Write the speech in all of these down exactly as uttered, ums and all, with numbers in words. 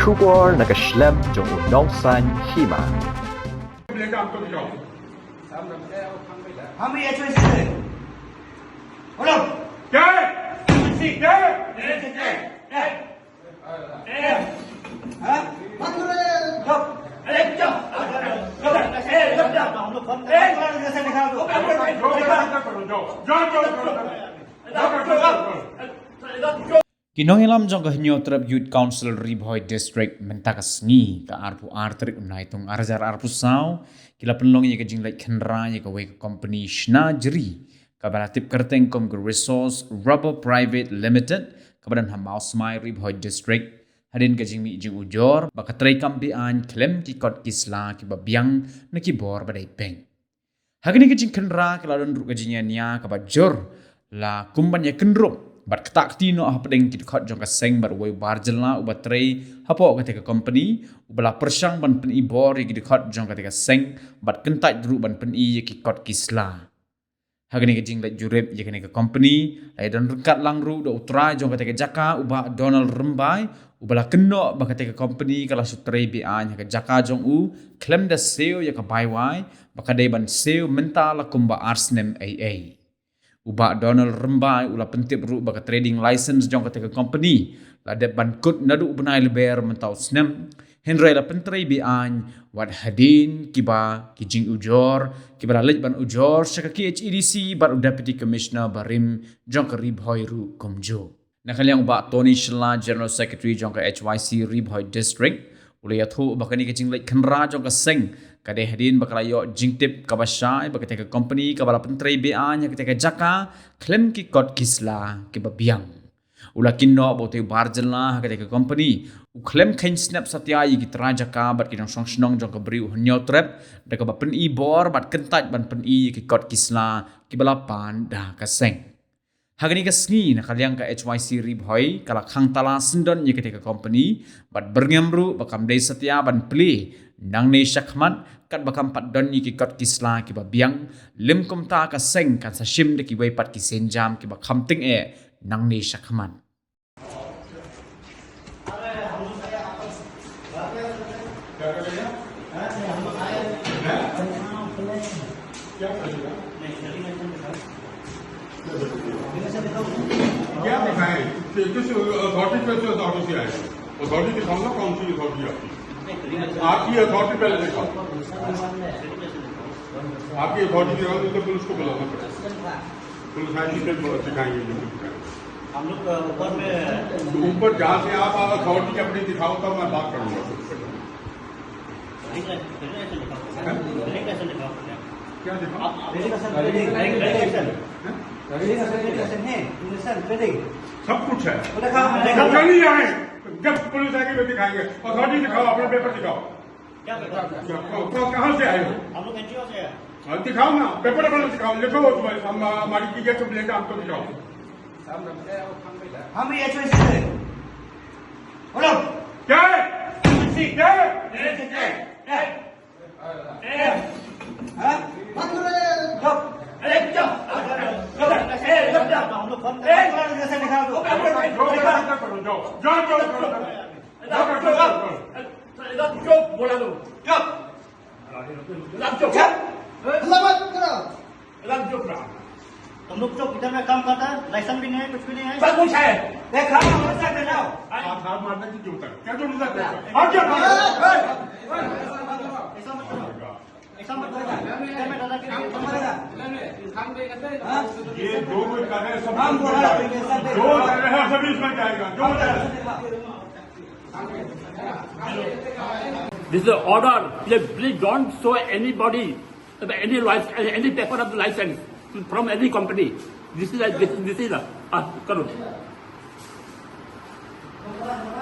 Khubor na ka shlem jong u nongsaiñ hima. हम भी एचओसी से। बोलो। क्या है? क्या है? हाँ? बंद करो ये। चुप। अरे चुप। चुप। ए, चुप, चुप। हम लोग फोन कर रहे हैं, जैसे निकाल दो। जाओ, जाओ, जाओ, जाओ। Ki nongïalam jong ka Hynñiewtrep Youth Council Ri Bhoi District mynta ka sngi ka arphew ar tarik u Naitung ar hajar arphew saw ki la pynlong ïa ka jingleit khynra ïa kawei ka company shna jri kaba la tip kyrteng kum ka Resource Rubber Private Limited kaba don ha Mawsmai Ri Bhoi District hadien ka jingmih jingujor ba ka trei kam beaiñ khlem ki kot ki sla kiba biang na ki bor ba dei peng. Ha kane ka jingkhynra ka la don ruh ka jingïania kaba jur la kum ban ïakynrup bad ktah kti noh hapdeng ki dkhot jong ka seng bad uwei u bar jylla uba trei hapoh kata ka company uba la pyrshang ban pyni bor ïa ki dkhot jong kata ka seng bad kyntait ruh ban pyni ïa ki kot ki sla. Ha kane ka jingleit jurip ïa kane ka company la ïadon ryngkat lang ruh da u trai jong kata ka jaka u Bah Donald Rymbai uba la kynnoh ba kata ka company ka la shu trei beaiñ ha ka jaka jong u khlem da siew ïa ka baiwai ba ka dei ban siew mynta la kumba ar snem eiei. U Bah Donald Rymbai u la pyntip ruh ba ka trading license jong kata ka company la dep ban kut naduh u bnai Lber mynta u snem, hynrei la pyntrei beaiñ wat hadien kiba ki jingujor kiba la leit ban ujor sha ka KHADC bad u Deputy Commissioner barim jong ka Ri Bhoi ruh kumjuh. Na ka liang u Bah Tony Shylla, General Secretary jong ka HYC Ri Bhoi District, u la ïathuh ba kane ka jingleit khynra jong ka seng ka dei hadien ba ka la ïoh jingtip kaba shai ba kata ka company kaba la pyntrei beaiñ ha kata ka jaka khlem ki kot ki sla kiba biang. U la kynnoh ba utei u bar jylla ha kata ka company u khlem kheiñ snep satia ïa ki trai jaka bad ki nongshong shnong jong ka Bri u Hynñiewtrep da kaba pyni bor bad kyntait ban pyni ïa ki kot ki sla kiba la pan da ka seng. Ha kane ka sngi na ka liang ka HYC Ri Bhoi ka la khang tala syndon ïa kata ka company bad byrngem ruh ba kam dei satia ban plie nangne shakhmat katba kam pat don ïa ki kot ki sla kiba biang. Lym kumta ka seng kan sa shim da kiwei pat ki sienjam kiba kham tyngeh nangne shakhmat. क्या दिखाएं? किस अथॉरिटी पे से अथॉरिटी से आए? अथॉरिटी दिखाओ ना, कौन सी अथॉरिटी आपकी? आपकी अथॉरिटी पहले दिखाओ। आपकी अथॉरिटी दिखाओ, नहीं तो पुलिस को बुलाना पड़ेगा। पुलिस आएगी, फिर दिखाएंगे जो भी दिखाएंगे। हम लोग, अ, ऊपर में तो ऊपर जहाँ से आप अथॉरिटी अपनी दिखाओ, तब मैं बात करूंगा। ट्रेडिंग लाइसेंस, ट्रेडिंग लाइसेंस दिखाओ। हैं? ट्रेडिंग लाइसेंस दिखाओ। क्या दिखाओ? आप, आप trading licence, trading, trading licence. हैं? ट्रेडिंग लाइसेंस, ट्रेडिंग लाइसेंस है, लाइसेंस, ट्रेडिंग। सब कुछ है। वो दिखाओ, हमने देखा। चलिए आए, जब पुलिस आएगी, वो दिखाएंगे। अथॉरिटी दिखाओ, अपना पेपर दिखाओ। क्या पेपर? क्या, कहाँ, कहाँ से आए हो? हम लोग एनजीओ से हैं। हाँ, दिखाओ ना, पेपर अपना दिखाओ, लिखो वो तुम्हारे, हम, हमारी चीजें सब लेकर हमको दिखाओ। हम एचओसी से। बोलो। क्या है? क्या है? क्या है? हाँ? बंद करो ये। चुप। अरे चुप। चुप। ए, चुप, चुप। हम लोग फोन कर रहे हैं, जैसे निकाल दो। जाओ, जाओ, जाओ, जाओ। इधर चुप, बोला दो। चुप। इधर चुप। चुप। हल्ला मत करो। इधर चुप रहा। तुम लोग चुप, इधर में काम करता है, लाइसेंस भी नहीं है, कुछ भी नहीं है। सब कुछ है। देखा, हमेशा देखा। आधार मारने की जरूरत है। क्या जरूरत है? और क्या? ऐसा मत करो। ऐसा मत करो। इधर में दादागिरी मत करो। ये जो कुछ कर रहे हैं, सब हम बोल रहे हैं, जो कर रहे हैं, सब इसमें जाएगा। जो कर रहे हैं। This is an order. Please, please don't show anybody, any license, any paper of the license from any company. This is a, this, this is a, ah, करो।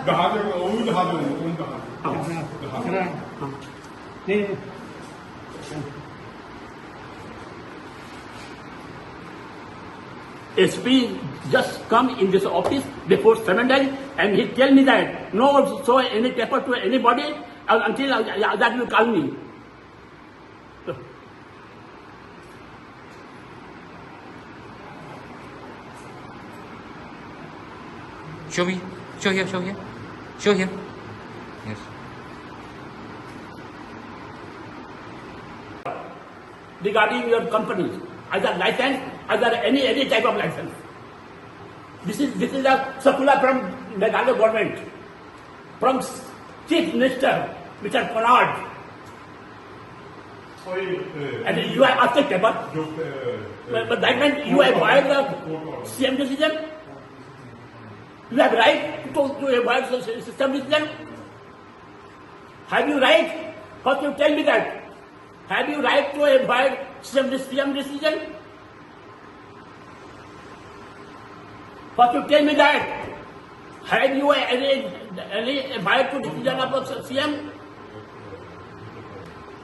दिखा दो, वो दिखा दो, वो दिखा दो। हाँ। दिखा दो। हाँ। नहीं, नहीं। S P just come in this office before seven days and he tell me that no show any paper to anybody un-, until, uh, that you call me. Show me. Show here, show here. Show here. Yes. Regarding your company, either license, either any, any type of license. This is, this is a circular from Meghalaya government, from Chief Minister, Mister Conrad. Sorry, uh, and you are asking paper. But, but that means you have violated the C M decision. You have right to, to avoid the system decision. Have you right? First you tell me that. Have you right to avoid system, system decision? First you tell me that. Have you any, any right to decision of the C M?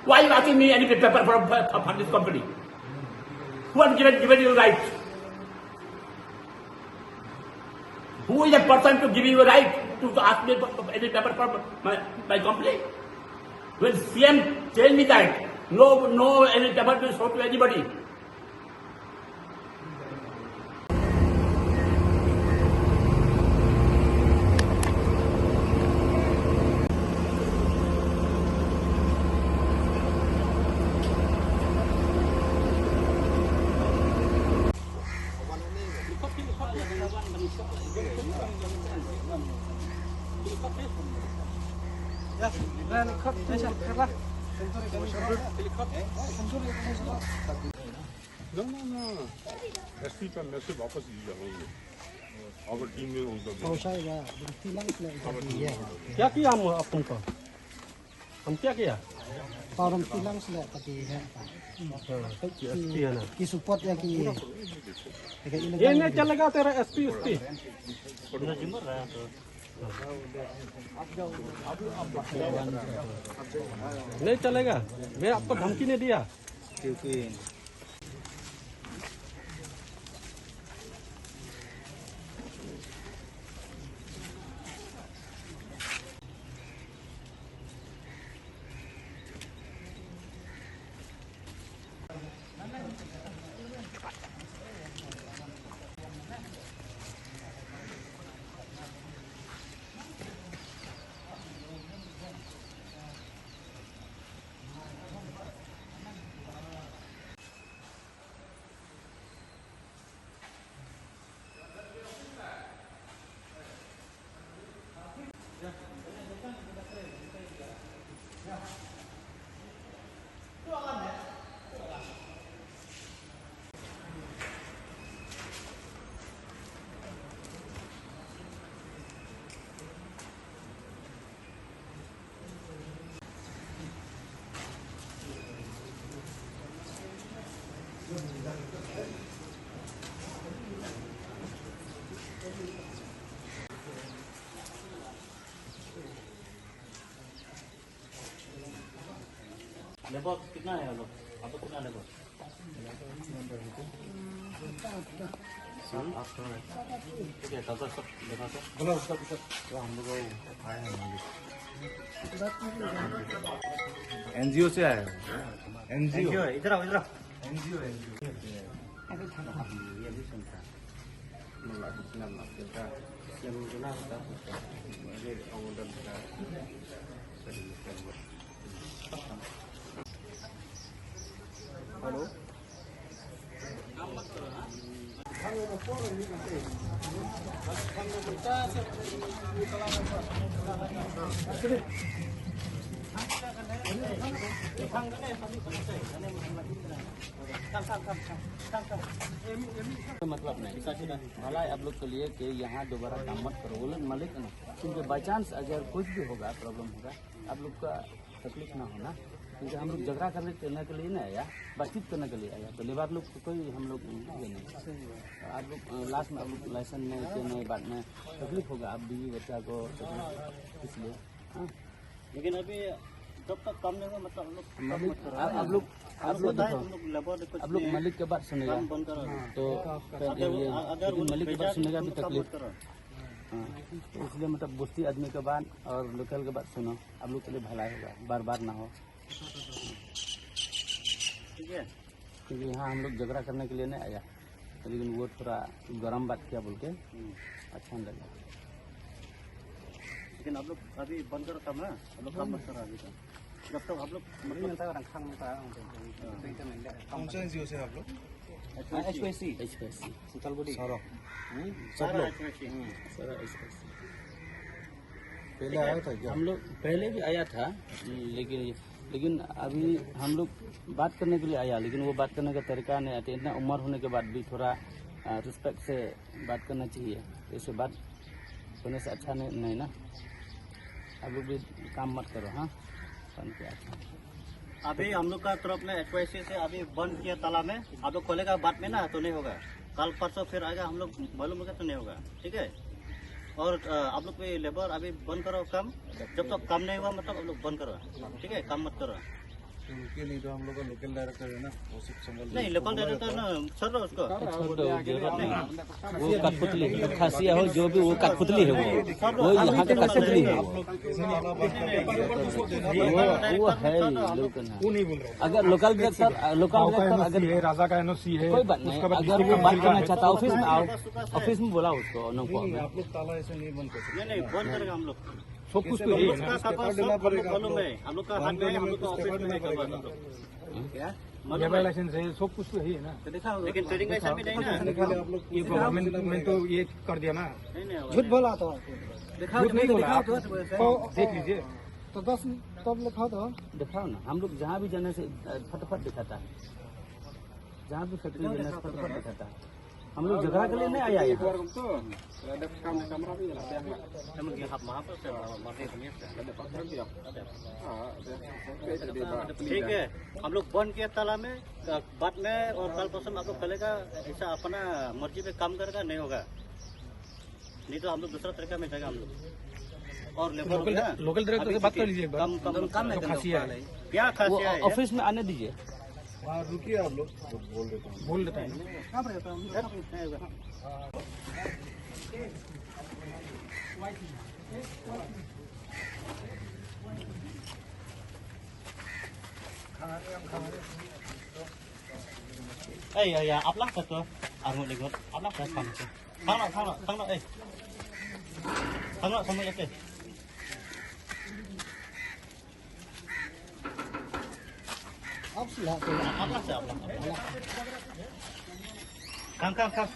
Why you asking me any paper for, for, for this company? Who has given, given you right? Who is the person to give you a right to, to ask me for, for any paper for my, my company? When C M tell me that, no, no any paper to show to anybody. No, no, no, no. S P का मैसेज वापस लीजिए, हम लोग। Our team ने उनका भेजा। Pausa ya, berhenti lang sila itu dia. क्या किया हम, आप तुमको? हम क्या किया? Forum tilang sila pati ya, Pak. हाँ, कि S P है ना? Ki support ya ki, ya ki ये illegal नहीं चलेगा तेरा S P, S P। नहीं चलेगा, मैं आपको धमकी नहीं दिया। क्योंकि लेबर कितना है आप लोग? आप लोग कितना लेबर? ठीक है, तब तक सब देखा तो। बोलो, सब, सब। तो हम लोग आए हैं अभी। एनजीओ से आए हैं। एनजीओ। एनजीओ, इधर आओ, इधर आओ। NGO, NGO. अभी थाना। ये भी सुनता। हेलो। मतलब नहीं, भला है आप लोग के लिए कि यहाँ दोबारा काम मत करो, वो लोग मालिक है ना। क्योंकि बाई चांस अगर कुछ भी होगा, प्रॉब्लम होगा, आप लोग का तकलीफ ना हो ना, क्योंकि हम लोग झगड़ा करने, करने के लिए नहीं आया, बातचीत करने के लिए आया। तो लेबर लोग को कोई हम लोग ये नहीं। आप लोग, अ, लास्ट में आप लोग लाइसेंस नहीं, के नहीं, बाद में तकलीफ होगा, आप बीवी बच्चा को तकलीफ, इसलिए। हाँ। लेकिन अभी जब तक काम नहीं होगा, मतलब, हम लोग काम मत करो। आप, आप लोग, आप लोग देखो, हम लोग लेबर कुछ आप लोग नहीं, मालिक की बात सुनेगा। काम बंद करो। तो अगर, फिर ये, अगर लेकिन मालिक की बात सुनेगा भी तकलीफ। हाँ, तो इसलिए, मतलब, बस्ती आदमी की बात और लोकल की बात सुनो, आप लोग के लिए भलाई होगा, बार बार ना हो। ठीक है। क्योंकि यहाँ हम लोग झगड़ा करने के लिए नहीं आया, लेकिन वो थोड़ा गरम बात किया बोल के अच्छा नहीं लगा। लेकिन आप लोग अभी बंद करो काम, हाँ? आप लोग काम मत करो अभी तक। जब तक आप लोग, मतलब, कौन सा एनजीओ से आप लोग? हाँ, एचवाईसी। एचवाईसी। सुतालबड़ी। सारा। हम्म? सब सारा लोग? एचवाईसी। हम्म। सारा एचवाईसी। पहले आया था क्या? हम लोग पहले भी आया था, लेकिन, लेकिन अभी हम लोग बात करने के लिए आया, लेकिन वो बात करने का तरीका नहीं आता। इतना उम्र होने के बाद भी थोड़ा, आ, रिस्पेक्ट से बात करना चाहिए। ऐसे बात होने से अच्छा नहीं, नहीं ना। आप लोग भी काम मत करो, हाँ? बंद किया। अभी हम लोग का तरफ में एचवाईसी से अभी बंद किया ताला में, आप लोग खोलेगा बाद में ना तो नहीं होगा। कल परसों फिर आएगा, हम लोग मालूम होगा तो नहीं होगा, ठीक है। और, अ, आप लोग भी लेबर अभी बंद करो काम, जब तक काम नहीं हुआ मतलब आप लोग बंद करो, ठीक है, काम मत करो। तो रुकिए, नहीं तो हम लोग का लोकल डायरेक्टर है ना, वो सब संभाल नहीं, लेगा। लोकल डायरेक्टर ना, छोड़ दो उसको। छोड़ दो, जरूरत नहीं। वो कठपुतली है, खासिया हो जो भी, वो कठपुतली है वो। वो यहाँ का कठपुतली है वो। वो, वो है ही लोकल ना। अगर लोकल डायरेक्टर, लोकल डायरेक्टर अगर, राजा का एनओसी है, कोई बात नहीं, अगर वो बात करना चाहता है, ऑफिस में आओ, ऑफिस में बुलाओ उसको, उनको। आप लोग ताला ऐसे नहीं बंद कर सकते। नहीं, नहीं, बंद करेगा हम लोग। सब कुछ तो है ना। हम लोग का हाथ में है, हम लोग का ऑफिस में है, क्या? मालूम है? लाइसेंस है, सब कुछ तो है ना। तो दिखाओ, लेकिन ट्रेडिंग लाइसेंस भी नहीं ना। ये गवर्नमेंट ने तो ये कर दिया ना। नहीं, नहीं, झूठ बोला तो। दिखाओ, झूठ नहीं बोला। दिखाओ तो। तो देख लीजिए। तो दस तब लिखा दो। दिखाओ ना, हम लोग जहाँ भी जाने से, अ, फटाफट दिखाता है। जहाँ भी फैक्ट्री जाने से फटाफट दिखाता है। हम लोग झगड़ा के लिए नहीं आया यहाँ। ठीक है, हम लोग बंद किया ताला में, बाद में और कल परसों में आप लोग खोलेगा, ऐसा अपना मर्जी पे काम करेगा, नहीं होगा। नहीं तो हम लोग दूसरा तरीका में जाएगा हम लोग। और लेबर लोकल, लोकल डायरेक्टर से बात कर लीजिए एक बार। कम, कम, कम, कम है, खासिया है। क्या खासिया है? ऑफिस में आने दीजिए। हाँ, रुकिए, आप लोग बोल देता हूँ। बोल देता हूँ। Ei, ya, ya, aplah satu. Arngut ligut. Aplah satu. Tang nak, tang nak, tang nak, eh. Tang nak sama ya, eh. Aplah satu. Aplah satu. Kang, kang, kang.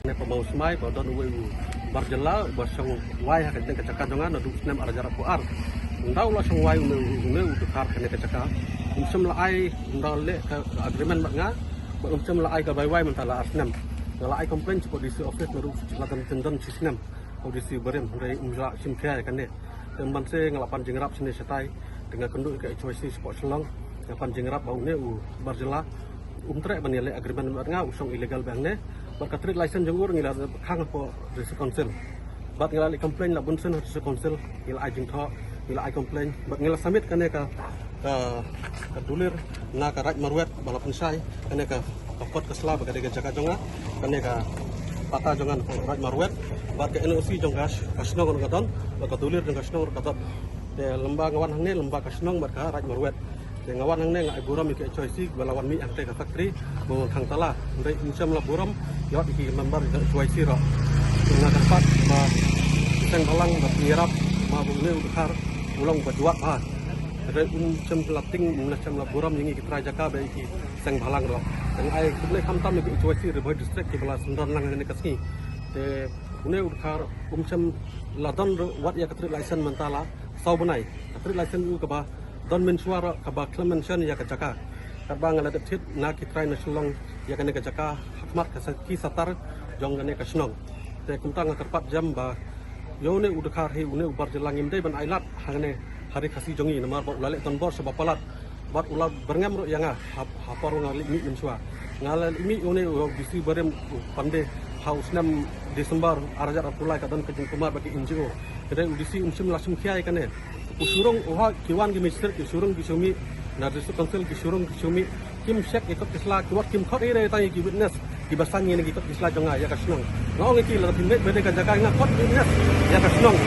Ne pa ba u smai ba don uwei u bar jylla ba shong wai ha kane ka jaka jong nga naduh u snem ar hajar arphew ar. Ynda u la shong wai une, une u dkhar kane ka jaka, um shym la ai, ynda leh ka agreement bad nga ba um shym la ai ka bai wai mynta la ar snem. Nga la ai complaint sha DC office naduh la don tyndon shi snem. U DC barim hynrei um la shim khia ïa kane. Te mynta nga la pan jingïarap shane shatai. Te nga kynduh ïa ka HYC shapoh Shillong, nga pan jingïarap ba une u bar jylla um treh ban ïaleh agreement bad nga, u shong illegal bad hangne. Bad ka trade license jong u ngi la khang hapoh District Council. Bad ngi la leh complain la bun sien ha District Council, ngi la ai jingthoh, ngi la ai complain, bad ngi la submit kane ka, ka, ka dulir na ka Raid Marwet ba la pynshai kane ka, ka kot ka sla ba ka dei ka jaka jong nga, kane ka pata jong nga na Raid Marwet, bad ka NOC jong ka, ka shnong ruh ka don, bad ka dulir jong ka shnong ruh ka don. Te lymba nga wan hangne, lymba ka shnong bad ka Raid Marwet. Te nga wan hangne nga ai burom ïa ka HYC ba la wan mih hangtei ka factory ba wan khang tala. Hynrei um shym la burom ïa wat ïa ki member HYC ruh. Nga kyrpad ba seng bhalang ba pynïarap ba une u dkhar u long ba jwat bha. Hynrei um shym la tieng, um shym la burom ïa ngi ki trai jaka bad ïa ki seng bhalang ruh. Te nga ai khublei khamtam ïa ka HYC Ri Bhoi District kiba la syndon lang ha kane ka sngi. Te une u dkhar um shym la don ruh wat ïa ka trade license mynta la saw bnai. Ka trade license u kaba don mynshuwa ruh kaba khlem mention ïa ka jaka. Katba nga la dep thied na ki trai na Shillong ïa kane ka jaka ha khmat ka sa-, ki satar jong kane ka shnong. Te kumta nga kyrpad jem ba ïa une u dkhar hi, une u bar jylla ngim dei ban ailad hangne ha Ri Khasi jong ngi namar ba u la leh donbor sha ba palat. Bad u la byrngem ruh ïa nga ha, ha por nga leit mih mynshuwa. Nga la leit mih ïa une u DC barim u Pandey ha u snem December ar hajar arphew lai ka don ka jingkhlem ba ki NGO. Hynrei u DC um shym la shim khia ïa kane. U shu rung, u ha ki wan ki magistrate ki shu rung ki shu mih, na District Council ki shu rung ki shu mih. Kim check ïa kot ki sla, ki wat kim khot ei ei tang ïa ki witness kiba sangeh na ki kot ki sla jong nga ïa ka shnong. Nga ong ïa ki lada phi mih beit ha ka jaka nga khot witness ïa ka shnong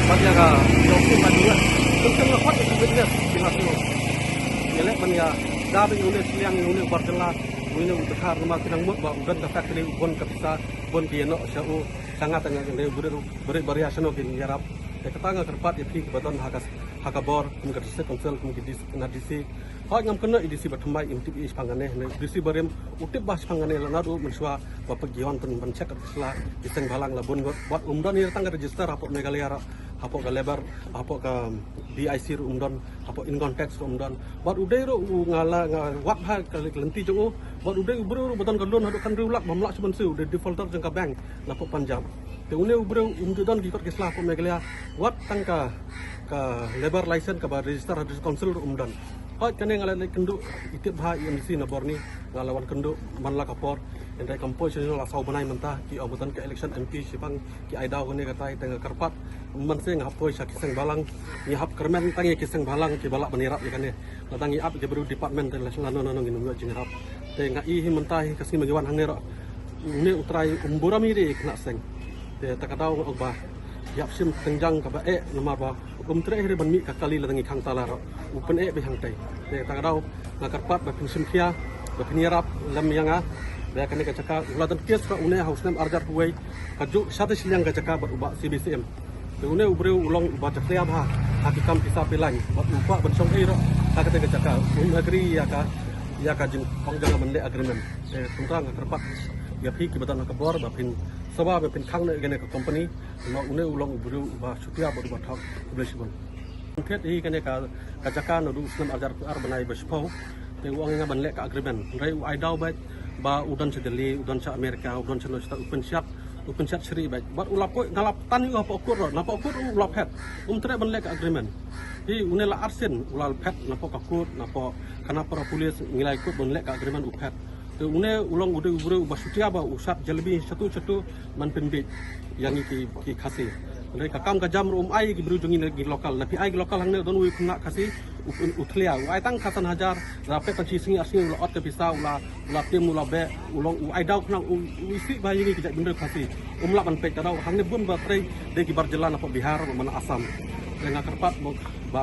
bad ïa ka, ïa u kum ba jong nga. Kim, kim la khot ïa ki witness ki la shnong. Ïa leh ban ïa da ba ïa une sliang, ïa une bar jylla, ïa une u dkhar namar ki nang mut ba u don ka factory, u bun ka pisa, bun ki ïa noh sha u. Tang nga tang nga kane bret bret baria shano kin yarap. Te kata nga kyrpad ïa phi kiba don ha ka, ha ka bor kum ka district council kum ki D C, na D C. Hoi ngam kena i D C ba thymmai im tip i shipang kane ne D C barim u tip ba shipang kane la nadu mynshuwa ba pyngion pyn ban check ka sla ki seng bhalang la bun got. Wat um don ïa tang ka register hapoh Meghalaya ra, hapoh ka labour, hapoh ka D I C ru um don, hapoh income tax ru um don. Wat u dei ru u nga la nga wat ha ka lynti jong u. Wat u dei u briew ru ba don ka loan haduh kan riw lak ba mlak shuh ban siew u dei defaulter jong ka bank napoh Punjab. Te une u briew um ju don ki kot ki sla hapoh Meghalaya. Wat tang ka, ka labour license kaba register ha district council ru um don. Hoi kane nga la leit kynduh i tip bha i M D C na bor ni nga la wan kynduh man la ka por. Hynrei kam poi sha la saw bnai mynta ki ong ba don ka election M P shipang ki ai daw kane katai te nga kyrpad. Man se nga hap poi sha ki seng bhalang ngi hap kyrmen tang ïa ki seng bhalang kiba lah ban ïarap ïa kane. Lada ngi ap ïa ki briew department te la lano lano ngin ym ïoh jingïarap. Te nga i hi mynta hi ka sngi ma ngi wan hangne ro. Une u trai um burom ïa ki khynnah seng. Te ta ka daw nga ong ba ïap shim tyngjang kaba eh namar ba um treh hi re ban mih ka kali lada ngi khang tala ro. U pyneh beit hangtai. Te ta ka daw nga kyrpad ba phin shim khia ba phin ïarap lem ïa nga. Ba kane ka jaka u la don case ka une ha u snem arjar kuwei ka juk shata shiliang ka jaka bad u bah C B C M. Te une u briew u long uba jakhlia bha ha ki kam pisa pilan bad u kwah ban shong ei ro ha kata ka jaka. Um agree ïa ka, ïa ka jingpang jong ka ban leh agreement. Te kumta nga kyrpad ïa phi kiba don ha ka bor ba phin saba ba phin khang ne kane ka company. Namar une u long u briew uba shutia bad uba thok. Khublei shibun. Thied hi kane ka, ka jaka naduh u snem arjar khuar bnai ba shiphew. Te u ong ïa nga ban leh ka agreement. Hynrei u ai daw beit ba u don sha Delhi, u don sha America, u don sha Nashta, u pynshad, u pynshad shri beit. Bad u la poi nga la tan ïa u hapoh court ro, napoh court u la phet. Um treh ban leh ka agreement. Hi une la arsien u la phet napoh ka court, napoh Khanapara police ngi la ïakut ban leh ka agreement u phet. Te une u long u dei u briew uba shutia ba u sat jalebi shatu shatu man pynbeit ïa ngi ki, ki Khasi. Hynrei ka kam ka jam ruh um ai ki briew jong ngi na ki local. Na phi ai ki local hangne don uwei u khynnah Khasi u, u, u thlia u ai tang khatsan hajar. La peit tang shi sngi ar sngi u la ot ka pisa u la, u la tim u la beh u long u ai daw khnang u, u isih ba ïa ngi ki jaitbynriew Khasi. Um lah ban peit ka daw hangne bun ba trei dei ki bar jylla napoh Bihar bad man Assam. Te nga kyrpad ba, ba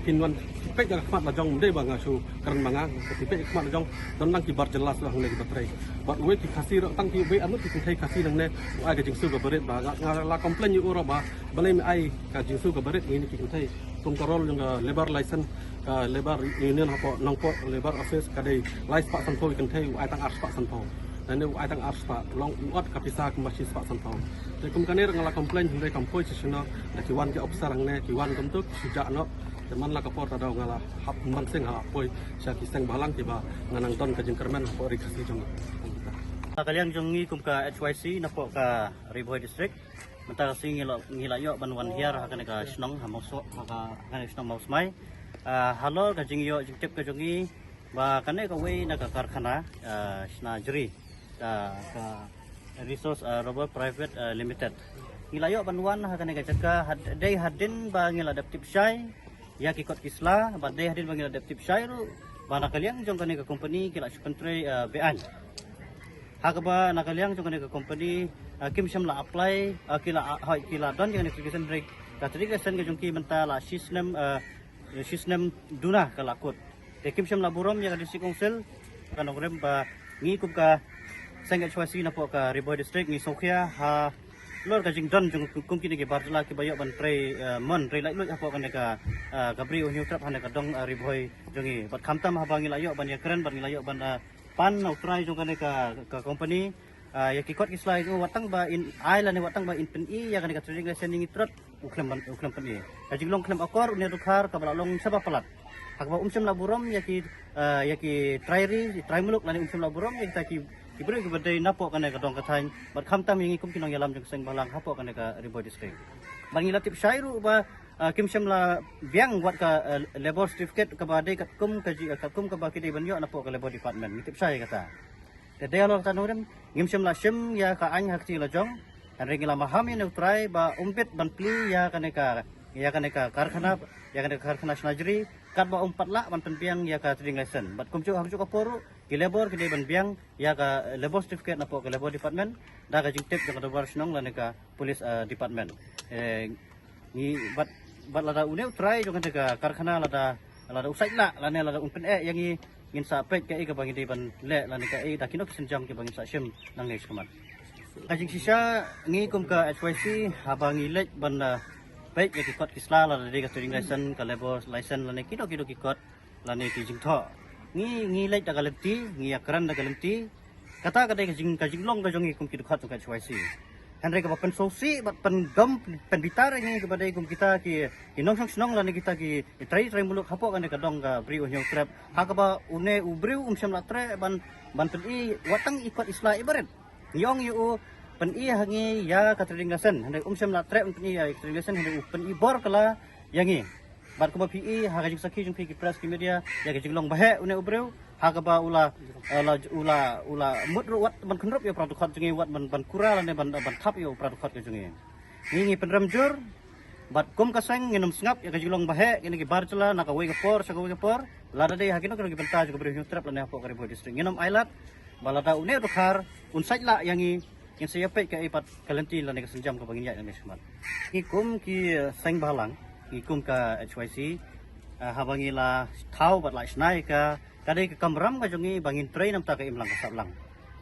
phin wan peit da ka khmat la jong ym dei ba nga shu kren ma nga, ka phi peit ka khmat la jong don lang ki bar jylla shuh hangne kiba trei. Bad uwei ki Khasi ruh tang ki uwei arngut ki kynthei Khasi nangne u ai ka jingsiew kaba rit ba nga, nga la complain ïa u ruh ba balei me ai ka jingsiew kaba rit ïa kine ki kynthei. Kum ka role jong ka labour license, ka labour union hapoh Nongpoh labour office ka dei lai spah sanphew ki kynthei u ai tang ar spah sanphew. Lane u ai tang ar spah, long u ot ka pisa kumba shi spah sanphew. Te kum kane ruh nga la complain hynrei kam poi sha shano, da ki wan ki officer hangne ki wan kumta ki shu jah noh. Te man la ka por ta daw nga la hap man seng ha poi sha ki seng bhalang kiba nga nang don ka jingkyrmen hapoh ri Khasi jong nga. Na ka liang jong ngi kum ka H Y C napoh ka Ri Bhoi District. Mynta ka sngi ngi la, ngi la ïoh ban wan hiar ha kane ka shnong ha Mawsmai, ha ka, ha kane ka shnong Mawsmai. Ah, halor ka jingïoh jingtip ka jong ngi ba kane kawei na ka karkhana, ah, Snajri, ah, ka Resource, ah, Rubber Private, ah, Limited. Ngi la ïoh ban wan ha kane ka jaka had-, dei hadien ba ngi la dep tip shai ïa ki kot ki sla, ba dei hadien ba ngi la dep tip shai ruh ba na ka liang jong kane ka company ki la shu pyntrei, ah, be-aiñ. Ha kaba na ka liang jong kane ka company, ah, kim shym la apply, ah, ki la, ah, hoi, ki la don ïa kane ka trading license, ka trading license ka jong ki mynta la shi snem, ah, shi snem duna ka la kut. Te kim shym la burom ïa ka District Council ka nongrim ba ngi kum ka seng H Y C napoh ka Ri Bhoi District ngi sngewkhia halor ka jingdon jong kum kine ki bar jylla kiba ïoh ban trei, eh, mon trei laitluid hapoh kane ka, eh, ka Bri u Hynñiewtrep ha kane ka dong, eh, Ri Bhoi jong ngi. Bad khamtam haba ngi la ïoh ban ïakren bad ngi la ïoh ban, eh, pan na u trai jong kane ka, ka company, ah, ïa ki kot ki sla jong u wat tang ba in ai lane wat tang ba in pyni ïa kane ka trading license ïa ngi trot u khlem ban, u khlem pyni. Ka jinglong khlem akor une u dkhar kaba la long shaba palat. Ha kaba um shym la burom ïa ki, ah, ïa ki trai ri, ki trai muluk lane um shym la burom ïa kita ki, ki briew kiba dei napoh kane ka dong ka thaiñ. Bad khamtam ïa ngi kum ki nongïalam jong ka seng bhalang hapoh kane ka Ri Bhoi District. Bad ngi la tip shai ruh ba, ah, kim shym la biang wat ka, eh, labour certificate kaba dei katkum ka ji, eh, katkum kaba ki dei ban ïoh napoh ka Labour Department. Ngi tip shai kata. Te dei halor kata nongrim ngim shym la shim ïa ka aiñ ha ka kti la jong. Hynrei ngi la maham ïa une u trai ba um bit ban plie ïa kane ka, ïa kane ka karkhana, ïa kane ka karkhana Snajri katba um pat lah ban pynbiang ïa ka trading license. Bad kumjuh ha kajuh ka por ruh ki labour ki dei ban biang ïa ka labour certificate napoh ka Labour Department da ka jingtip jong ka dorbar shnong lane ka police, eh, department. Eh, ngi bad, bad lada une u trai jong kane ka karkhana lada, lada u sait lah lane lada un pyneh ïa ngi ngin sa peit kaei kaba ngi dei ban leh lane kaei da kino ki sienjam kiba ngin sa shim nangne shakhmat. Ka jingshisha, ngi kum ka H Y C, haba ngi leit ban, ah, peit ïa ki kot ki sla, lada dei ka trading license, ka labour license, lane kino kino ki kot, lane ki jingthoh. Ngi, ngi leit da ka lynti, ngi ïakren da ka lynti. Kata ka dei ka jing, ka jinglong ka jong ngi kum ki dkhot jong ka H Y C. Hynrei kaba pynsngewsih bad pyndom, pynbitar ïa ngi kaba dei kum kita ki, ki nongshong shnong lane kita ki trai trai muluk hapoh kane ka dong ka Bri u Hynñiewtrep. Ha kaba une u briew um shym la treh ban, ban pyni wat tang i kot i sla ibarit. Ngi ong ïa u pyni ha ngi ïa ka trading license. Hynrei um shym la treh ban pyni ïa ka trading license, hynrei u pyni bor kylla ïa ngi. Bad kumba phi i ha ka jingsakhi jong phi ki press ki media, ïa ka jinglong baheh une u briew, ha kaba u la, eh, la, u la, u la mut ruh wat ban kynrup ïa u para dkhot jong ngi, wat ban, ban kura lane ban, ban thap ïa u para dkhot ka jong ngi. Ngi ngi pynrem jur, bad kum ka seng ngin ym sngap ïa ka jinglong baheh kine ki bar jylla na kawei ka por sha kawei ka por, lada dei ha kino kino ki bynta jong ka Bri u Hynñiewtrep lane hapoh ka Ri Bhoi District. Ngin ym ailad ba lada une u dkhar un sait lah ïa ngi, ngin sa ïa peit kaei pat ka lynti lane ka sienjam kaba ngin ïaid nangne shakhmat. Ngi kum ki, eh, seng bhalang, ngi kum ka H Y C, eh, haba ngi la thaw bad la shna ïa ka, ka dei ka kamram ka jong ngi ba ngin trei namar ka imlang ka sahlang.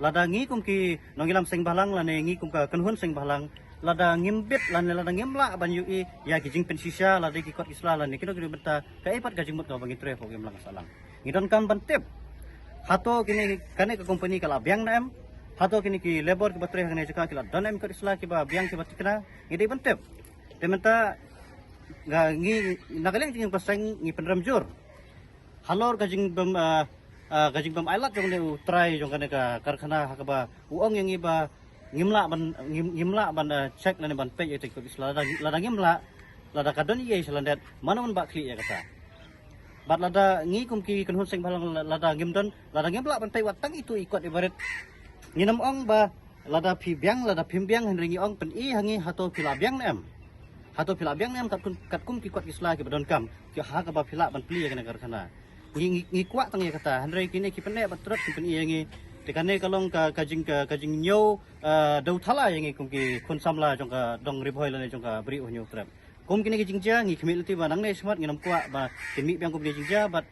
Lada ngi kum ki nongïalam seng bhalang lane ngi kum ka kynhun seng bhalang, lada ngim bit lane lada ngim lah ban ïohi ïa ki jingpynshisha lada ki kot ki sla lane kino kino bynta, kaei pat ka jingmut kaba ngin trei hapoh ka imlang ka sahlang. Ngi donkam ban tip hato kine, kane ka company ka la biang ne em, hato kine ki labour kiba trei ha kane ka jaka ki la don ne em kot ki sla kiba biang kiba thikna, ngi dei ban tip. Te mynta nga, ngi na ka liang jong ngi ba seng ngi pynrem jur halor ka jingbym, ah, ah, ka jingbym ailad jong une u trai jong kane ka karkhana ha kaba u ong ïa ngi ba ngim lah ban, ngim, ngim lah ban, ah, check lane ban peit ïa ki kot ki sla. Lada, lada ngim lah, lada ka don ei ei sha lyndet, mano ban bah khlieh ïa kata? Bad lada ngi kum ki kynhun seng bhalang, lada ngim don, lada ngim lah ban peit wat tang itu i kot ibarit, ngin ym ong ba lada phi biang, lada phim biang, hynrei ngi ong pyni ha ngi hato phi la biang ne em. Hato phi la biang ne em katkum, katkum ki kot ki sla kiba donkam, ki ha kaba phi lah ban plie ïa kane ka karkhana. Ngi, ngi, ngi kwah tang ïa kata, hynrei kine ki pyneh bad trot ki pyni ïa ngi. Te kane ka long ka, ka jing, ka, ka jingñiew, eh, dewthala ïa ngi kum ki khun samla jong ka dong Ri Bhoi lane jong ka Bri u Hynñiewtrep. Kum kine ki jingjia ngi khmih lynti ba nangne shakhmat ngin ym kwah ba kin mih biang kum kine ki jingjia bad